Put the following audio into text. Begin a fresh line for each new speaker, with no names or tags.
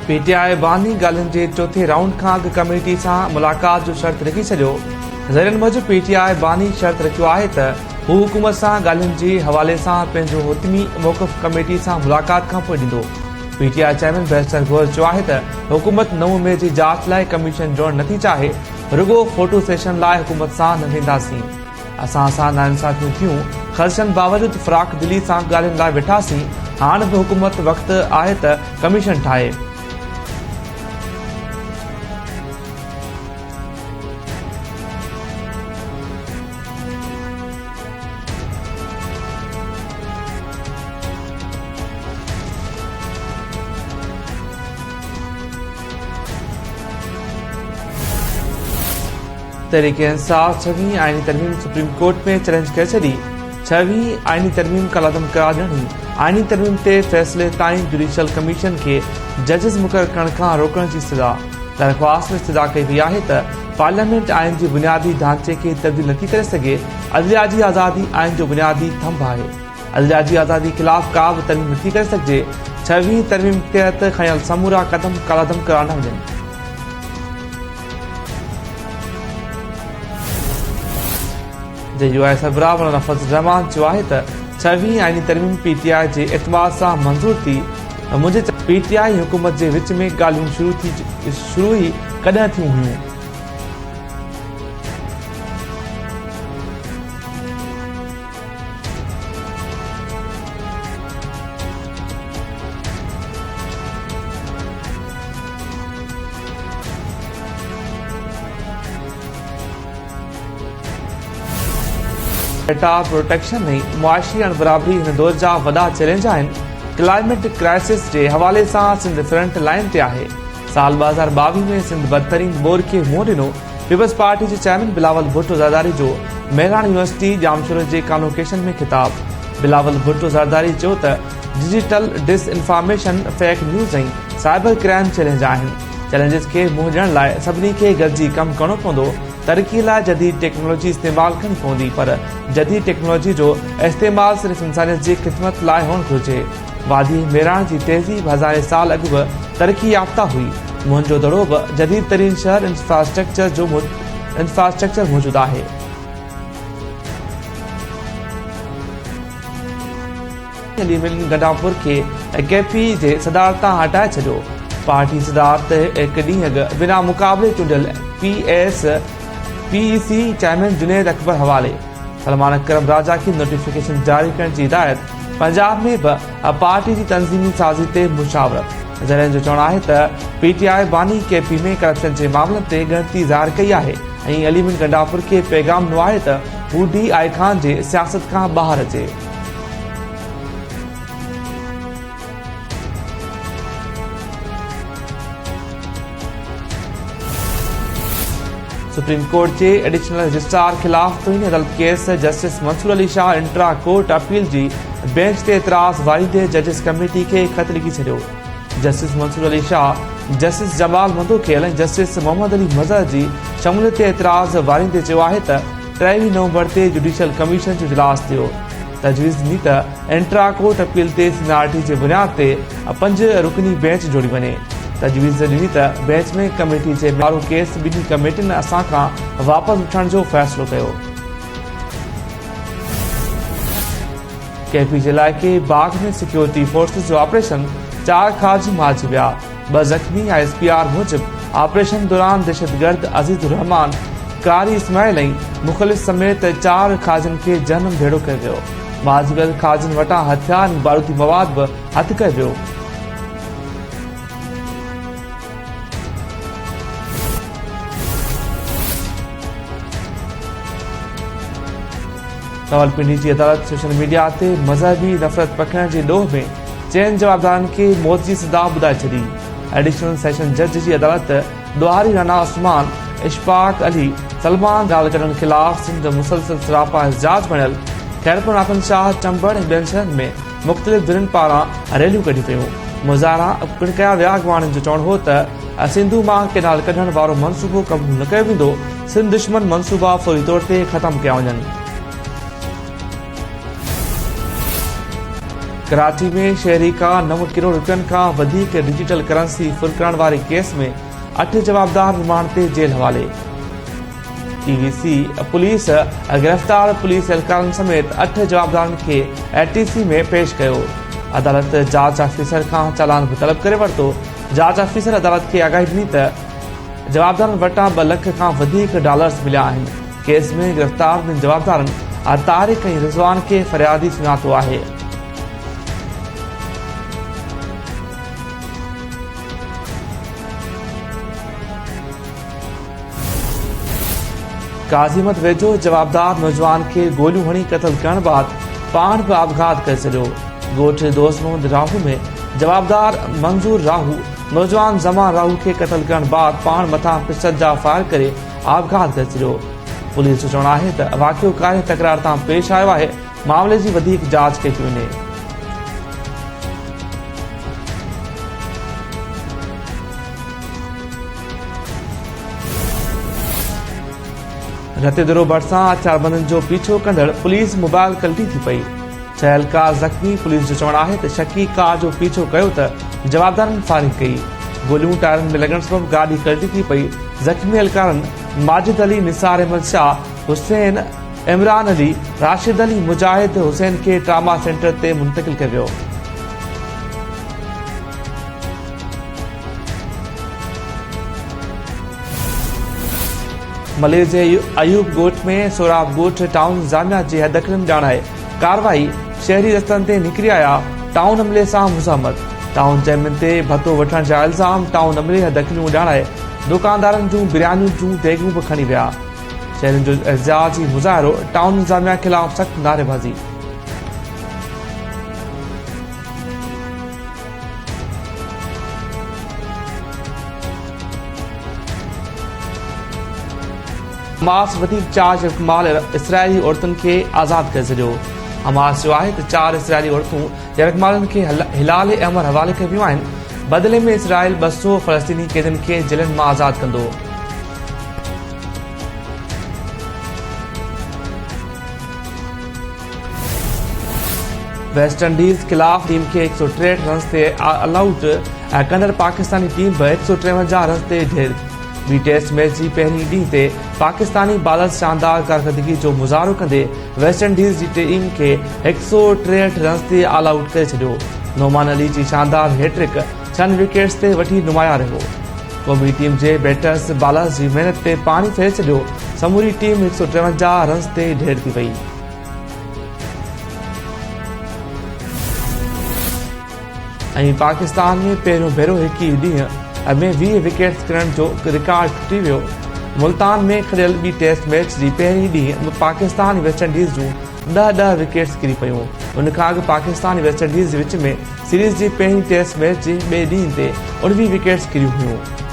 P ٽي آء باني ڳالهين جي چوٿين رائونڊ کان اڳ ڪميٽي سان ملاقات جو شرط رکي ڇڏيو. ذريعن موجب پي ٽي آء باني شرط رکيو آهي ته هو حڪومت سان ڳالهين جي حوالي سان پنهنجو حتمي موقف ڪميٽي سان ملاقات کانپوء ڏيندو. P T I chairman barrister Gohar چيو آهي ته حڪومت 9 مئي جي جاچ لاء ڪميشن جوڙڻ نٿي چاهي، رڳو فوٽو سيشن لاء حڪومت سان نه وينداسين. اسان سان ناانصافيون ٿيون، خدشن باوجود فراخ دلي سان ڳالهين لاء ويٺاسين، هاڻ به حڪومت وقت آهي ته ڪميشن ٺاهي. تحريڪ انصاف ڇويهين آئيني ترميم سپريم ڪورٽ ۾ چئلينج ڪري ڇڏي، ڇويهين آئيني ترميم ڪالعدم قرار ڏيڻي، آئيني ترميم تي فيصلي تائين جڊيشل ڪميشن کي ججز مقرر ڪرڻ کان روڪڻ جي استدعا، درخواست ۾ استدعا ڪئي وئي آهي ته پارليامينٽ آئين جي بنيادي ڍانچي کي تبديل نٿي ڪري سگهي، عدليا جي آزادي آئين جو بنيادي ٿنڀ آهي. عدليا جي آزادي خلاف ڪا به ترميم نٿي ڪري سگهجي، ڇويهين ترميم تحت کنيل سمورا قدم ڪالعدم قرار ڏنا وڃن. جي يو آء سربراهه مولانا فضل الرحمان چيو آهي ته ڇويهين آئيني ترميم پي ٽي آء جي اعتماد سان منظور ٿي، منهنجي پي ٽي آء ۽ حڪومت جي وچ ۾ ڳالهيون شروع ئي ڪڏهن ٿيون هيون. ڊيٽا پروٽيڪشن ۽ معاشي اڻبرابري هن دور جا وڏا چئلينج آهن، ڪلائميٽ ڪرائسس جي حوالي سان سنڌ فرنٽ لائن تي آهي، سال 2022 ۾ سنڌ بدترين ٻوڏ کي منهن ڏنو، پيپلز پارٽي جي چيئرمين بلاول ڀٽو زرداري جو مهراڻ يونيورسٽي ڄامشوري جي ڪانووڪيشن ۾ خطاب، بلاول ڀٽو زرداري چيو ته digital disinformation, fake news ۽ cyber crime challenge آهن، چئلينجز کي منهن ڏيڻ لاء سڀني کي گڏجي ڪم ڪرڻو پوندو، ترقي لاء جديد ٽيڪنالاجي استعمال ڪرڻي پوندي پر جديد ٽيڪنالاجي جو استعمال صرف انسانيت جي خدمت لاء هئڻ گهرجي. وادي ميراڻ جي تهذيب هزارين سال اڳ به ترقي يافته هئي. موهن جو دڙو به جديد ترين شهر انفراسٽرڪچر جو انفراسٽرڪچر موجود آهي. علي امين گنڊاپور کي ڪي پي جي صدارت تان هٽائي ڇڏيو. پارٽي صدارت هڪ ڏينهن اڳ بنا مقابلي چونڊيل P S P E C chairman Junaid Akbar حوالي. سلمان اڪرم راجا کي نوٽيفڪيشن جاري ڪرڻ جي هدايت. پنجاب ۾ به پارٽي جي تنظيمي سازي تي مشاورت، ذريعن جو چوڻ آهي ته پي ٽي آء باني ڪي پي ۾ ڪرپشن جي معاملن تي ڳڻتي ظاهر ڪئي آهي ۽ علي امين گنڊاپور کي پيغام ڏنو آهي ته هو ڊي I Khan جي سياست کان ٻاهر اچي. سپريم ڪورٽ جي ايڊيشنل رجسٽرار خلاف توهين عدالت case, justice Mansoor Ali Shah intra court appeal جي بينچ تي اعتراض واريندي ججز ڪميٽي کي خط لکي ڇڏيو. جسٽس منصور علي شاهه، جسٽس جمال مندوخيل ۽ جسٽس محمد علي مظهر جي شموليت تي اعتراض واريندي چيو آهي ته 23 نومبر تي جڊيشل ڪميشن جو اجلاس ٿيو، تجويز ڏني ته انٽرا ڪورٽ اپيل تي سينارٽي جي بنياد تي پنج رڪني بينچ جوڙي وڃي. تجويز ڏني ته بينچ ۾ ڪميٽي جي وارو ڪيس ٻنهي ڪميٽين اسان کان واپس وٺڻ جو فيصلو ڪيو. ڪي پي جي علائقي باغ ۾ سيڪيورٽي فورسز جو آپريشن، چار خارجي مارجي ويا. ٻه زخمي، I S P R موجب آپريشن دوران دهشتگرد عزيز الرحمان، قاري اسماعيل ۽ مخلص سميت چار خارجين کي جهنم ڀيڙو ڪيو ويو. مارجي ويل خارجين وٽان هٿيار ۽ بارودي مواد به هٿ ڪيو ويو. راولپنڊي جي عدالت سوشل ميڊيا تي مذهبي نفرت پکيڙڻ جي ڏوهه ۾ چئن جوابدارن کي موت جي سزا ٻڌائي ڇڏي. ايڊيشنل سيشن جج جي عدالت ڏوهاري رانا عثمان، اشفاق علي، سلمان ڳالهه ڪڍڻ خلاف سنڌ مسلسل سراپا احتجاج بڻيل خيرپور ناٿن شاهه، چمبڙ ۽ ٻين شهرن ۾ مختلف ڌرين پاران ريليون ڪڍيون ويون، مظاهرا پڻ ڪيا ويا، اڳواڻن جو چوڻ هو ته سنڌو مان ڪينال ڪڍڻ وارو منصوبو قبول نه ڪيو ويندو، سنڌ دشمن منصوبا فوري طور تي ختم ڪيا وڃن. ڪراچي ۾ شهري کان نو ڪروڙ رپين کان وڌيڪ ڊجيٽل ڪرنسي ڦر ڪرڻ واري ڪيس ۾ اٺ جوابدار رمانڊ تي جيل حوالي. ٽي وي سي پوليس گرفتار پوليس اهلڪارن سميت اٺ جوابدارن کي اي ٽي سي ۾ پيش ڪيو. عدالت جاچ آفيسر کان چالان به طلب ڪري ورتو. جاچ آفيسر عدالت کي آگاهي ڏني ته جوابدارن وٽان ٻه لک کان وڌيڪ ڊالرز مليا آهن. ڪيس ۾ گرفتار ٻن جوابدارن طارق ۽ رضوان کي فريادي سڃاتو آهي. قاضي احمد ويجهو جوابدار نوجوان کي گوليون هڻي قتل ڪرڻ بعد پاڻ به آپگهات ڪري ڇڏيو. ڳوٺ دوست محمد راهو ۾ جوابدار منظور راهو نوجوان زمان راهو کي قتل ڪرڻ بعد پاڻ مٿان پسٽل جا فائر ڪري آپگهات ڪري ڇڏيو. پوليس جو چوڻ آهي ته واقعو ڪاري تڪرار تان پيش آيو آهي، معاملي جي وڌيڪ جاچ ڪئي پئي وڃي. رتيدرو ڀرسان هٿياربندن جو پيڇو ڪندڙ پوليس موبائل ڪلٽي ٿي پئي، ڇهه اهلڪار زخمي، پوليس جو چوڻ آهي ته شڪي ڪار جو پيڇو ڪيو ته جوابدارن فائرنگ ڪئي، گوليون ٽائرن ۾ لڳڻ سبب گاڏي ڪلٽي ٿي پئي، زخمي اهلڪارن ماجد علي، نثار احمد شاهه، حسين، عمران علي، راشد علي، مجاهد حسين کي ٽراما سينٽر تي منتقل ڪيو ويو. ملير جي ايوب ڳوٺ ۾ سهراب ڳوٺ ٽائون انتظاميا جي حددخلين ڄاڻائي ڪارروائي، شهري رستن تي نڪري آيا، ٽائون عملي سان مزاحمت، ٽائون چيئرمين تي ڀتو وٺڻ جا الزام، ٽائون عملي حددخليون ڄاڻائي دڪاندارن جون بريانين جون ديڳون به کڻي ويا، شهرين جو احتجاجي مظاهرو، ٽائون انتظاميا خلاف سخت نعريبازي. حماس وڌيڪ چار يرغمال اسرائيلي عورتن کي آزاد ڪري ڇڏيو. حماس چيو آهي ته چار اسرائيلي عورتون يرغمالن کي هلال احمر حوالي ڪيون ويون آهن، بدلي ۾ اسرائيل 200 فلسطيني قيدين کي جيلن مان آزاد ڪندو. ويسٽ انڊيز خلاف ٽيم کي 163 رنز تي آل آئوٽ ڪندڙ پاڪستاني ٽيم به 153 رنز تي ڍير. ٻي ٽيسٽ ميچ جي پهرين ڏينهن تي پاڪستاني بالرز شاندار ڪارڪردگي جو مظاهرو ڪندي ويسٽ انڊيز جي ٽيم کي 163 رنز تي آل آئوٽ ڪري ڇڏيو. نعمان علي جي شاندار هيٽرڪ ڇهن وڪيٽس تي وٺي نمايان رهيو. قومي ٽيم جي بيٽرز بالرز جي محنت تي پاڻي ڦيري ڇڏيو، سموري ٽيم 153 رنز تي ڍير ٿي وئي. ۽ پاڪستان ۾ پهريون ڀيرو هڪ ئي ڏينهن ۾ 20 وڪيٽس ڪرڻ جو رڪارڊ ٽٽي ويو. ملتان ۾ کيڏيل ٻي ٽيسٽ ميچ جي پهرين ڏينهن پاڪستان ۽ ويسٽ انڊيز جون ڏهه ڏهه وڪيٽس ڪري پيون. ان کان اڳ پاڪستان ۽ ويسٽ انڊيز جي وچ ۾ سيريز جي پهرين ٽيسٽ ميچ جي ٻئي ڏينهن تي 19 وڪيٽس ڪريون هيون.